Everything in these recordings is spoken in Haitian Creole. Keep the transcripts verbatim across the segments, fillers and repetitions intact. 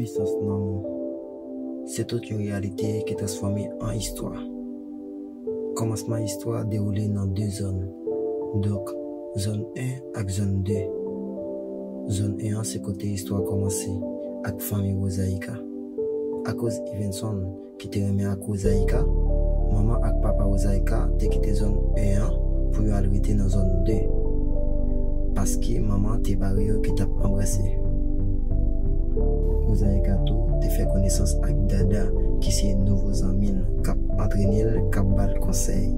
Pwisans lanmou. Se tout yon reyalite ki transfòme an istwa. Kòmansman istwa a dewoule nan de zòn. Donk, zòn en ak zòn de. Zòn en an se kote istwa a kòmanse ak fanmi Rosaïka. Akoz Evenson ki te renmen ak Rosaïka, manman ak papa Rosaïka te kite zòn en an pou yo al rete nan zòn de. Paske manman te bare yo ki t ap anbrase. Rosaïka tou te fè konesans ak Dada, ki se nouvo zanmi l, k ap antrene l, k ap ba l konsèy.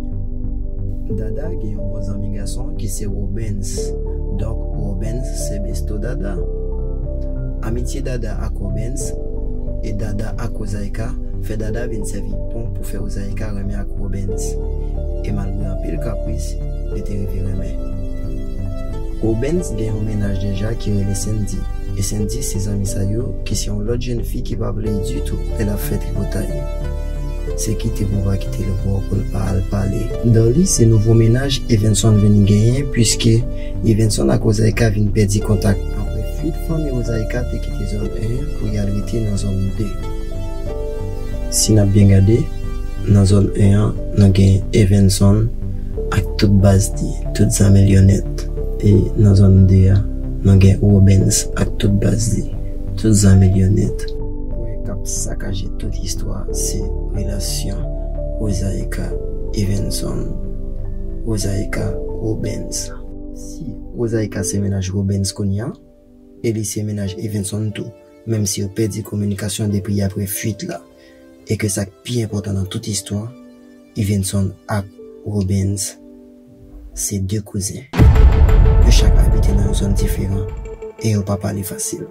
Dada gen yon bon zanmi gason ki se Robens. Donk, Robens se besto Dada. Amitye Dada ak Robens e Dada ak Rosaïka fè Dada vin sèvi pon pou fè Rosaïka renmen ak Robens. E malgre anpil kapris, yo te rive renmen. Robens gen yon mennaj deja ki rele Sandy. E Sandy se zanmi sa yo ki se yon lòt jèn fi ki pa vle ditou lè l ap fè tripotay. Se kite pou pa kite l bò pou l pa al pale. Darly se nouvo mennaj Evenson vin genyen, piske Evenson ak Rosaïka vin pèdi kontak. Apre fuit fanmi Rosaïka te kite zòn en pou y al rete nan zòn de. Si n ap byen gade, nan zòn en an, nou gen Evenson ak tout baz li, tout zam li yo nèt. E nan zòn de a, nou gen Robens ak tout baz li, tout zam li yo nèt. Pwen k ap sakaje tout istwa se relasyon Rosaïka Evenson, Rosaïka Robens. Si Rosaïka se mennaj Robens kounye a, e li se mennaj Evenson tou, menm si yo pèdi kominikasyon depi apre fuit la, e ke sa k pi enpòtan nan tout istwa, Evenson ak Robens se de kouzen. Yo chak abite nan yon zòn diferan e yo pa pale fasil.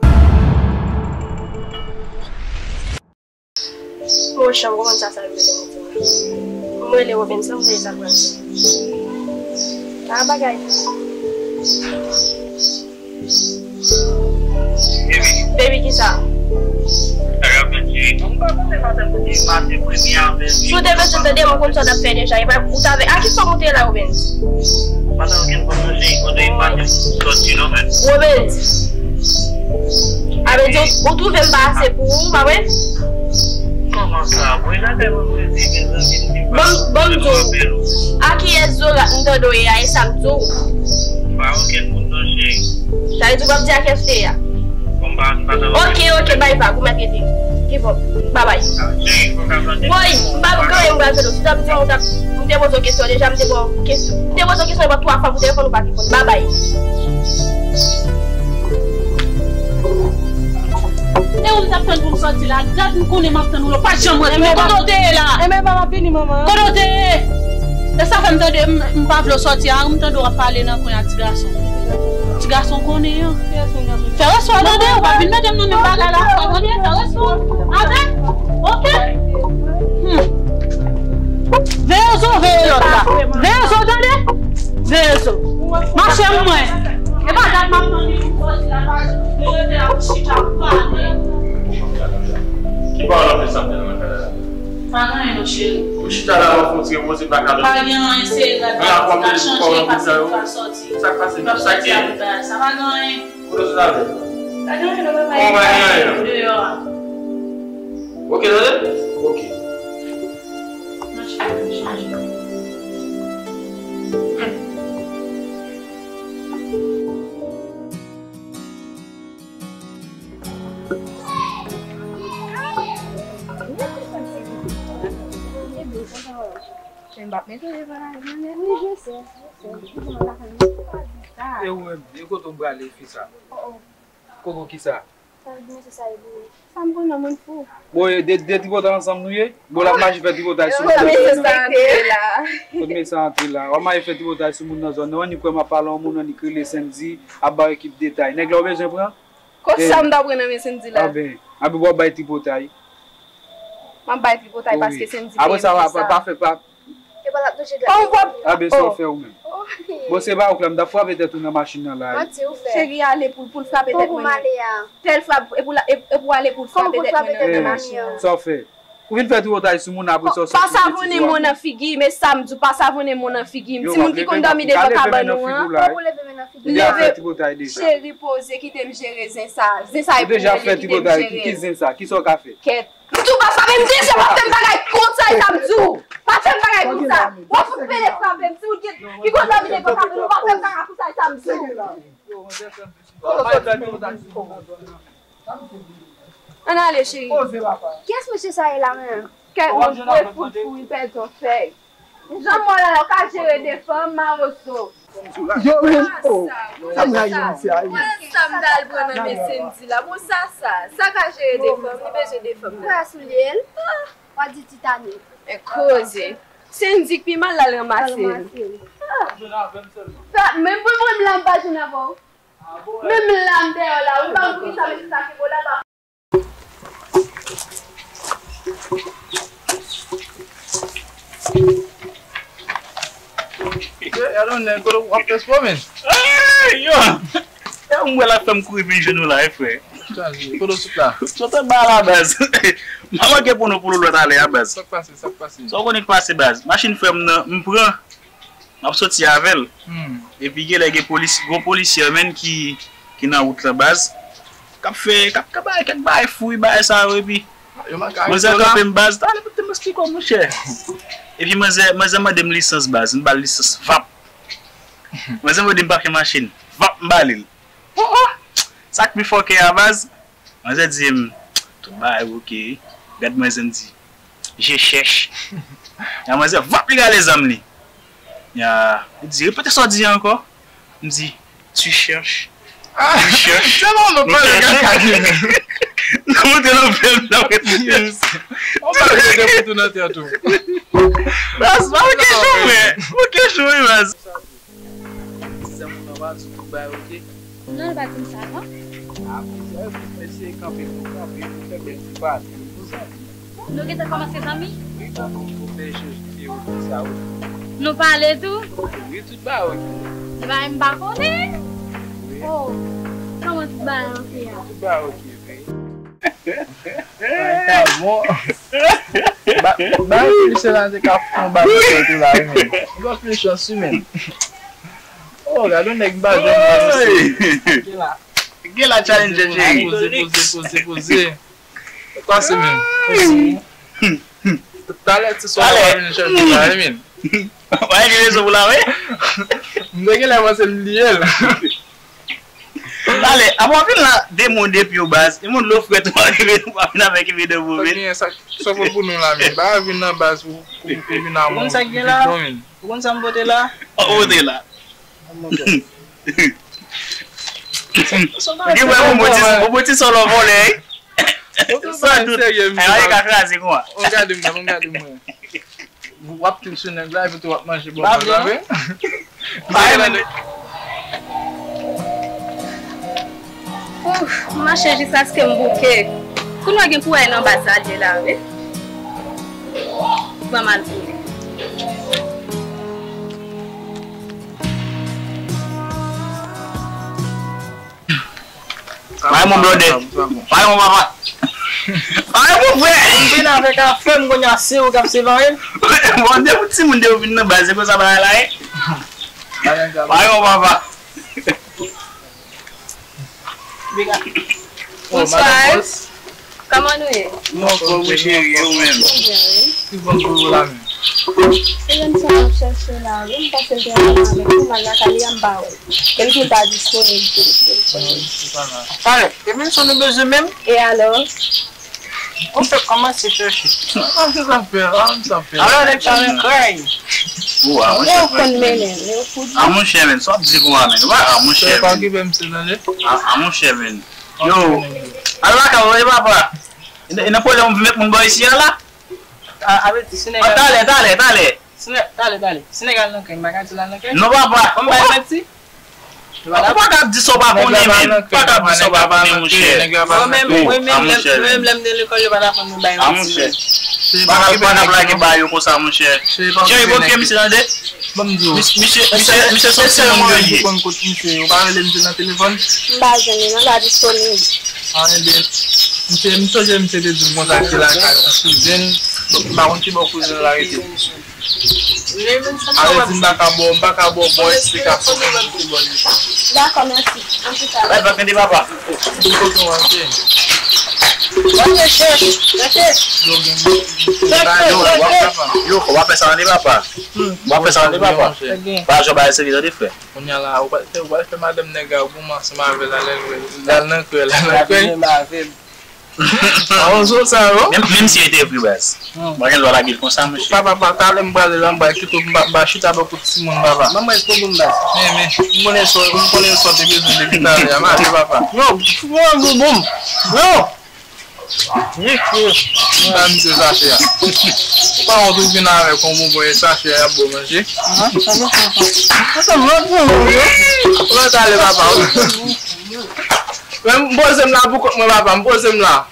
Monchè, m konprann sa, sa yo mete mwen di mwen. M rele Robens lan, m veye sa pral fè. Pa bagay. Baby, kisa? Si w te bezwen tande m, ou konn sa w t ap fè deja. E pa, ou t avè, a ki fòm ou te ye la, Robens? Robens. A vle di, ou, ou twouve m pa ase pou ou, pa vre? Kòman sa? Mwen lakay Vandredi, mezanmi, m di m pa. Bon, bon, m di w, a kiyès zorat m tande w ye a, e sa m di w? M pa okenn moun non, cheri. Sa vle di w p ap di a kiyès w te ye a? Bon, m pa, m pa tande. Oke, oke, bay vag, ou mèt rete. Ki fòm? Babay. Ah, cheri, fòk ap tande. Woy, m pa gen anyen m pral tande w. Si w t ap di m, ou t ap, m te poze w kesyon deja, m te ba w kesyon. M te poze w kesyon, e pa twa fwa pou telefòn ou pa te reponn. Babay. E ou m t ap tann pou m sòti la. Dat m konnen m ap tann ou la. Ou pa t janm wè m. Men kote w te ye la? Enben, pa m ap vini, manman. Kote w te ye? E sa fè m tande, m, m pa vle w sòti a. M tande w ap pale nan kwen ak ti gason. Ti gason konnen an. Fè respè w tande, ou pa vin mete m nan menm bagay la. Ou pa tande? Fè respè w. Avè? Oke? Hmm. Veye zo, veye lòt la. Veye zo, tande? Veye zo. Mache mwen. E pa dat m ap tann li pou sòti la, pa janm rete la pou chita pale. Ki pawòl anpil sa ap fè nan kay la? Pa gen anyen non, cheri. Ou chita la, w ap fè yon ti repoze, pa ka dòmi. Pa gen anyen, se rad la ki ka chanje, pa fini pa sòti. Sa k pase? Sa k ye? Sa pa gen anyen. Kote w sot avè l? Pa gen anyen non, papa. Kòman pa gen anyen? Deyò a. Oke, tande? Oke. Men m p ap mete w devan lari non, men wi, je sais, je sais. E ou menm, e kote w prale, fi sa? Oh, oh. Koko kisa? Sa vle di mesye sa e boure. Sa m konnen, moun fou. Bon, e de, de tripotay ansanm nou ye? Bon, l ap mache fè tripotay sou moun nan. Mesye sa antre la. Kot mesye sa antre la? W ap mache fè tripotay sou moun nan zòn nan. Annik kwè m ap pale yon moun, annik rele Sandy, ap ba w ekip detay. Nèg la ou bezwen pran? Kot sa m ta pran nan men Sandy la? A ben, a ben w ap bay tripotay. M ap bay tripotay paske Sandy peye mesye sa. Apre sa, pa, pa fè, pa, Epa l ap touche dwèt. Kòm w ap. A ben, sa w fè ou menm? Bon, se pa ou k la, m t ap frape tèt ou nan machin nan la. Manti ou fè. Cheri ale pou, pou l frape tèt mwen nan. Pou m ale a. Tèl frape, e pou la, e, e pou ale pou l frape tèt mwen nan machin nan. Sa w fè? Ou vin fè tripotay sou moun, apre sa w sot sou moun nan figi, men sa m di w, pa savonnen moun nan figi. M, timoun ki konn dòmi devan kabann ou an, leve, cheri, poze, kite m jere zen sa. Zen sa e pou mwen, kite m jere. Ki zen sa? Kisa w ka fè? Kèt. M di w pa frape m, deja pa fè m bagay konsa, e sa m di w. Pa fè m bagay konsa. W ap fout pede frape m. Si w ki konn dòmi devan kabann ou, pa fè m bagay konsa, e sa m di w. Ann ale, cheri. Kiyès mesye sa ye la menm? Kèt, moun fou, fou, fou, li pèdi yon fèy. Jan m wè w la, w ka jere de fanm, mawozo. Yo, men, oh, sa m rayi mesye a, wi. Sa m t al pran nan men Sendy la. Bon, sa, sa, sa ka jere de fanm, li bezwen de fanm. Frè soulye l. W a di Titanic. Men koze. Sendy k pi mal la, l ranmase l. Sa, men pou mwen, m la, m pa jwenn avè w. Menm la m dèyè w la, ou pa konn poukisa mesye sa ki bo la pa. Yo, Elon, nèg, kote w ap fè spò, men? Ey, yo! E m wè l ap fè m kouri vin jwenn ou la, wi, frè. Chaje, kote w sot la? Sot anba la, baz. M pa manke pran nou pou lòt alè a, baz. Sa k pase, sa k pase? Sa w konnen k pase, baz? Machin frè m nan, m pran. M ap soti avè l. Hmm. Epi genlè gen polis, gon polisyè menm ki, ki nan wout lan baz. K ap fè, k ap, k ap bay kèk bagay fou, bagay sa yo, epi manzè kanpe m baz, talè pou te m esplike w, monchè. Epi manzè, manzè mande m lisans baz, m ba l lisans, vap. Manzè mande m papye machin, vap, m ba li l. Oh, oh! Sa k pi fòkè a baz, manzè di m, tout bagay oke. Gad manzè m di, je cherche. Ya manzè, vap li rale zam li. Ya, li di, repete sa w di a ankò. M di, tu cherches. Ah, tu cherches. Se bon, nou pale gad kaki. Nou monte nan fèm nan. Yes. On pale de pou tou nan tèt ou. Baz, pa oke chou, frè. Oke chou, wi, baz. Ti zanmi w nan pa di tout bagay oke. Non, li pa di m sa, non. A, plizyè jou, mesye kanpe pou kanpe, pou fè bèl ti pale. Nou zanmi. Nou gentan kòmanse zanmi? Wi, tankou pou fè echanj videyo, tout sa, wi. Nou pale tou? Wi, tout bagay oke. Bagay m pa konnen. Wi. Oh, kòman tout bagay antre a? Tout bagay oke, wi. Bagay ka bon. Ba, ba, polisye la te ka fè yon bagay sou tou la, wi, men. Li pa plis chans, wi, men. Oh, gade yon nèg m pa janm wè, mesye. Gen la. Gen la, challenge, cheri. Poze, poze, poze, poze. Pase, men. Talè, ti swa, w a vin chèche la, wi, men. Wè, gen rezon pou la, wi. M te genlè panse m bliye l. Talè, avan w vin la, de moun depi yo baz. E moun lo frèt, w a vin avèk epi de moun. Sa gen, sa, sa fòt pou nou la, men. Ba vin nan baz pou, pou, pou vin a moun. Ou konn sa k gen la? Ou konn sa m pote la? Ou pote la. Ou gen wè, ou boti, ou boti solo vòlè, wi. San dout. Ay, ay, ka kraze kon a. Ou gade mwen, ou gade mwen. W ap trip sou nèg la, epi tou w ap manje bon bagay. Ouf, m mache jiskaske m bouke. Kounye a gen kouraj nan baz la, li la, wi. Ban m al pou li. Pare mon blòdè. Pare mon papa. Pare mon frè. M vin avèk afè m kounye a, se ou k ap sevare m. Bon, depi timoun de ou vin nan baz, se konsa bagay la ye. Pare mon papa. Bonswa. Kòman nou ye? Nou anfòm wi cheri, e ou menm? Mwen byen wi. Ki bò pou ou la menm? Se Remson m ap chèche la wi, m pase l te ansanm avèk ou, m al lakay li a m pa wè l. E m di l pa disponib tou. Talè, e Remson nou bezwen menm? E alò? Ou fèk kòmanse chèche. Ah, se sa fè, ah, sa fè. Alò nèg sa men kray. Ou a monchè. Ou konn mennen, men ou fou di. A monchè men, sa w ap di pou mwen men. Ou pa a monchè men. Pa okipe m se tande. A monchè men. Yo, al lakay ou wi papa. E nan pwoblèm ou vin met moun bò isi a la? A, a vle di Senegal. Talè, talè, talè. Talè, talè. Senegal nan kay, m pa ka di l al nan kay. Non papa. Ban m bay manti. Ou pa ka ap di sa w pa konnen men. Ou pa ka ap di sa w pa konnen monchè. Mwen menm, mwen menm, lè m te lekòl yo pa t aprann nou bay manti men. Pa ka, pa ka ap lage ba yo konsa monchè. Cheri, bon ke misye tande. Ban m di w. Misye, misye, misye se yon timoun yo ye. Ou pa rele misye nan telefòn? M pa jwenn li non, l pa disponib. Ah, ebyen, misye, m sonje misye te di m konsa ke lakay yon kouzen l, M pa konn ki bò kouzen la rete. Ale di m pa ka ba w, m pa ka ba w bon esplikasyon pou mwen ki bò l rete. Dakò, mèsi. An tou ka. Bay vag nan de papa. Ou kote w rantre? Yo, gen, gen, gen. Yo, w ap fè sa nan de papa. W ap fè sa nan de papa. Pa janm bay serye tande frè. Kounye a la, ou pral fè, ou pral fè madanm nèg la goumen ansanm avè l, lè l al nan krèy, l al nan krèy. Menm, menm si li te vre, baz. Mwen gen dwa lage l konsa, monchè. Papa, papa, talè m prale la, m pral kite w, m pa, m pa chita bò kote timoun, papa. Ban mwen pou bon, baz. Men, men, m konnen sa, m konnen sa w te bezwen depi talè a, m ale, papa. Yo, fou an gwo bonm. Yo! Wi, wi. M ba misye sachè a. Ou pa wont ou vin avèk yon bonbon e sachè a y ap ba w manje? Ou mèt ale, papa. Men m poze m la pou kont mwen, papa. M poze m la.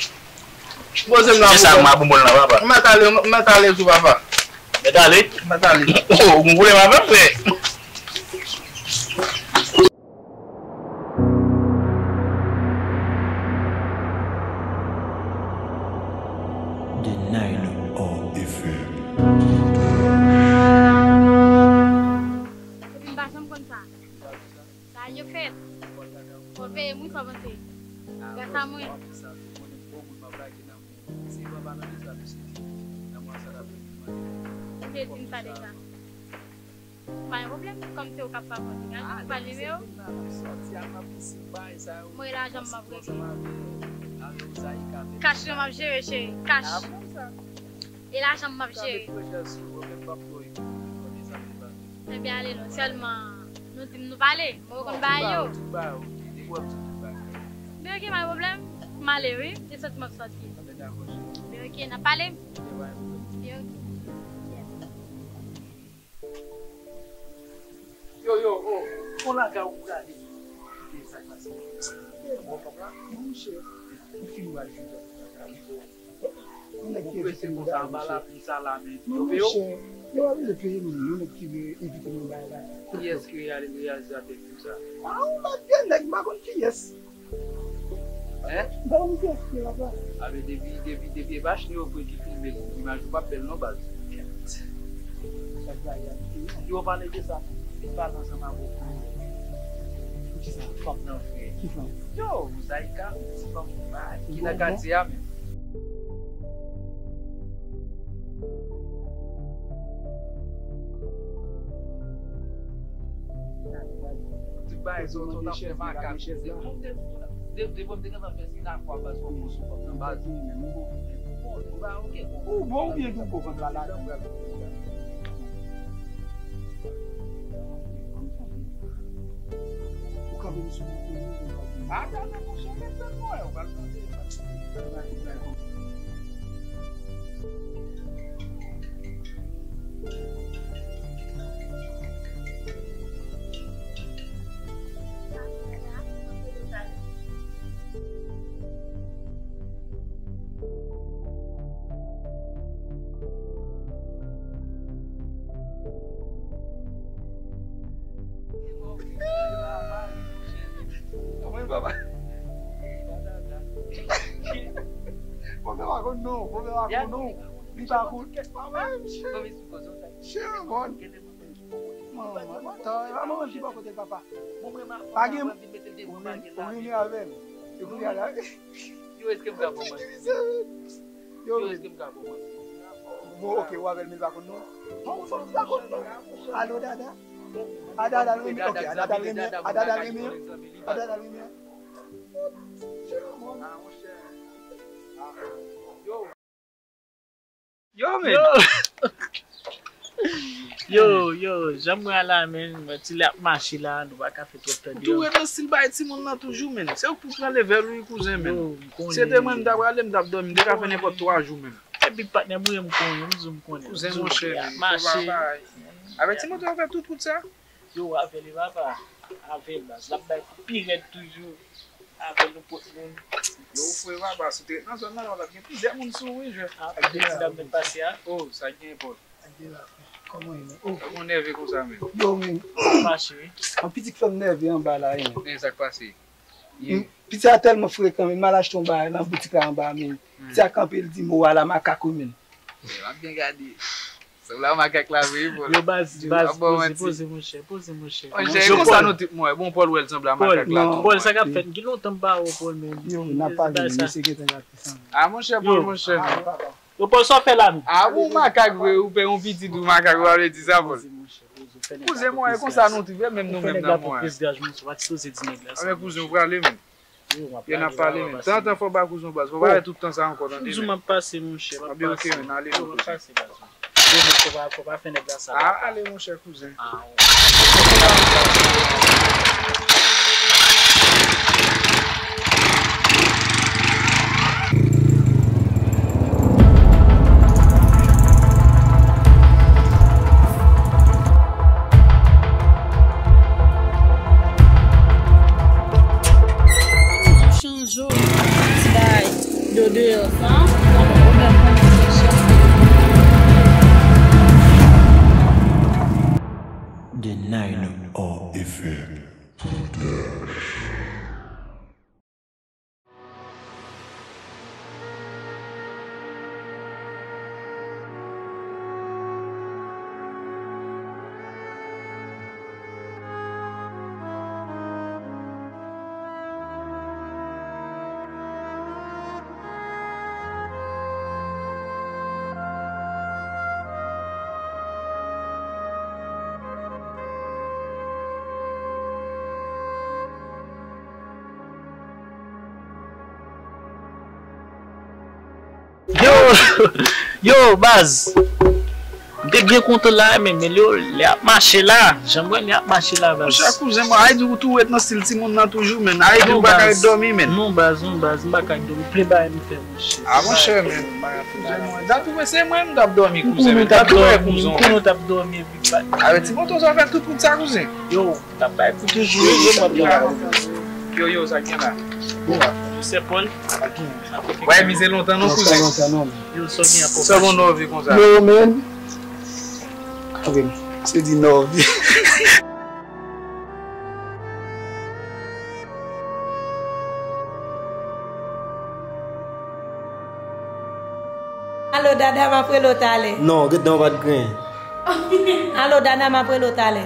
M poze m la pou kont mwen. Kisa m a bonbon la, papa? M mèt ale, m mèt ale tou, papa. Mèt ale? M mèt ale. Oh, ou gen pwoblèm avè m, frè. The Nine All F M. Epi m pa janm konn sa. Sa yo fèt. Fò l peye m wi, sa w panse? Gras a mwen. Ou te di m sa deja. Pa gen pwoblèm, kòm se ou k ap favorize, gade, ou pa nimewo. Mwen, lajan m ap regle. Kach yo m ap jere, cheri, kach. E lajan m ap jere. Ebyen, ale non, sèlman, nou di m nou pale, mwen konn bagay yo. Men oke, pa gen pwoblèm, m ale, wi, e sòti m ap sòti. Men oke, n ap pale. Men oke. Yes. Yo, yo, oh, fon laga ou prale. Kite sa k pase. Bon, papa, monchè, ou fin pral jwenn lòt laga. Ou prese konsa anba lapli sa la, men. Monchè, yo pa vle peye m, yon nèg ki vle envite m nan bagay la. Kiyès ki reyali-, reyalizatè fim sa? Ah, yon lòt vye nèg, m pa konn kiyès. Hein? Ba m kè, papa. A men depi, depi, depi e pa Chneo ki filme l, imaj ou p ap bèl non, baz. Yo pale de sa, li pale ansanm avè w. Poukisa? Fanm nan, frè. Ki fanm? Yo, Zaïka, ti fanm ki nan katye a menm. Tout bagay sa w t ap fè makak. Depi, depi, depi m te gentan fè sinakwa baz, fò m pran sou kòb nan baz. Ou bon oubyen gen gwo vant la ladan? Ou kanpe m sou mwen. Atè, monchè, mete mwen, ou pral tande. Mwen, papa. Pwofè pa konn non, pwofè pa konn non. Li pa konn. Papa, chè. Chè, bon. Manman, manman, manman ki bò kote papa. Pa gen, ou vin, ou vin avè l. E kounye a la. Yo, èske m ka fè w manti? Yo, èske m ka fè w manti? Bon, ok, ou avè l, men l pa konn non. Bon, ou pa konn non. Alo, dada. A dada l renmen, ok, a dada l renmen, a dada l renmen, a dada l renmen. Yo, men. Yo, yo, yo, jan mwen a la, men, mwen ti lè ap mache la, nou pa ka fè twòp tan deyò. Ou tou ret nan stil bay timoun nan toujou, men. Se ou k pou pran level ou wi, kouzen, men. Yo, m konnen. Si se te mwen, m ta prale, m t ap dòmi, m te ka fè nenpòt twa jou, men. Epi patnè mwen, m konnen, m di w m konnen. Kouzen, monchè, men, fò pa bay. Avè ti moto yo fè tout wout sa? Yo, avè li papa, avè baz, l ap bay kou pi rèd toujou, avè nenpòt moun. Yo, frè papa, si w te ret nan zòn nan, w t ap gen plizyè moun sou ou, wi, jwè. Ah, ak de ti dam mèt pase a. Oh, sa gen enpòt. Ak de la, frè. Kòman w ye, men? Oh. Ou nève konsa, men. Yo, men. Fache, wi. Yon pitit fè m nève anba la, wi, men. Men sa k pase? Piti a tèlman frekan, men m al achte yon bagay nan boutik la anba, men piti a kanpe, l di mo a la makak, wi, men. M ap byen gade. Sanble a makak la vre, Paul. Yo, baz, baz, poze, poze, monchè, poze, monchè. Monchè, e konsa nou te, mwen, bon, Paul wè l sanble a makak la tou. Paul, sa k ap fèt? Gen lontan m pa wè w, Paul, men. Yo, n ap pale, mesye gentan gate sanble. Ah, monchè, Paul, monchè. Yo, Paul, sa w fè la menm? Ah, ou makak vre, ou pè yon pitit, ou makak, ou pa vle di sa, Paul. Kouzen mwen, e konsa nou te vre, menm nou menm nan mwen. Anben, kouzen, ou prale menm. Yo, n ap pale, men. Tantan fò ba kouzen baz. Fò pa fè tout tan sa ankò, tande, men. M di w m ap pase, monchè, m ap pase. Anben, oke, men, ale, non, kouzen. Yo, men, fò pa, fò pa fè nèg la sa. Ah, ale, monchè, kouzen. Ah, wi. Chanje w, ti bagay de deyò sa, ou menm konnen chanje. The Nine All Effect Production. Yo, yo, baz. M te byen kontan la, men, men yo, li ap mache la. Jan m wè li ap mache la, baz. Monchè, kouzen mwen, ay di ou tou ret nan stil timoun nan toujou, men. Ay di ou pa ka ret dòmi, men. Non, baz, non, baz, m pa ka ret dòmi. Ple bagay m fè, monchè. Ah, monchè, men. Kouzen mwen, dat ou wè, se mwen m t ap dòmi, kouzen, men. Dat ou wè, kouzen. M konnen w t ap dòmi, epi, baz. Avèti moto sa fè tout wout sa, kouzen. Yo. T ap bay pou toujou, wi, yo, m ap bay. Yo, yo, sa k gen la? Misye Paul. Wè, mize lontan non, kouzen. Lontan, lontan, non. Yo, sa w gen ankò? Sa bon, nòvi konsa. Yo, men. Ok, se di nòvi. Alo, Dada, m ap rele w talè. Non, gentan w pa t gen. Alo, Dada, m ap rele w talè.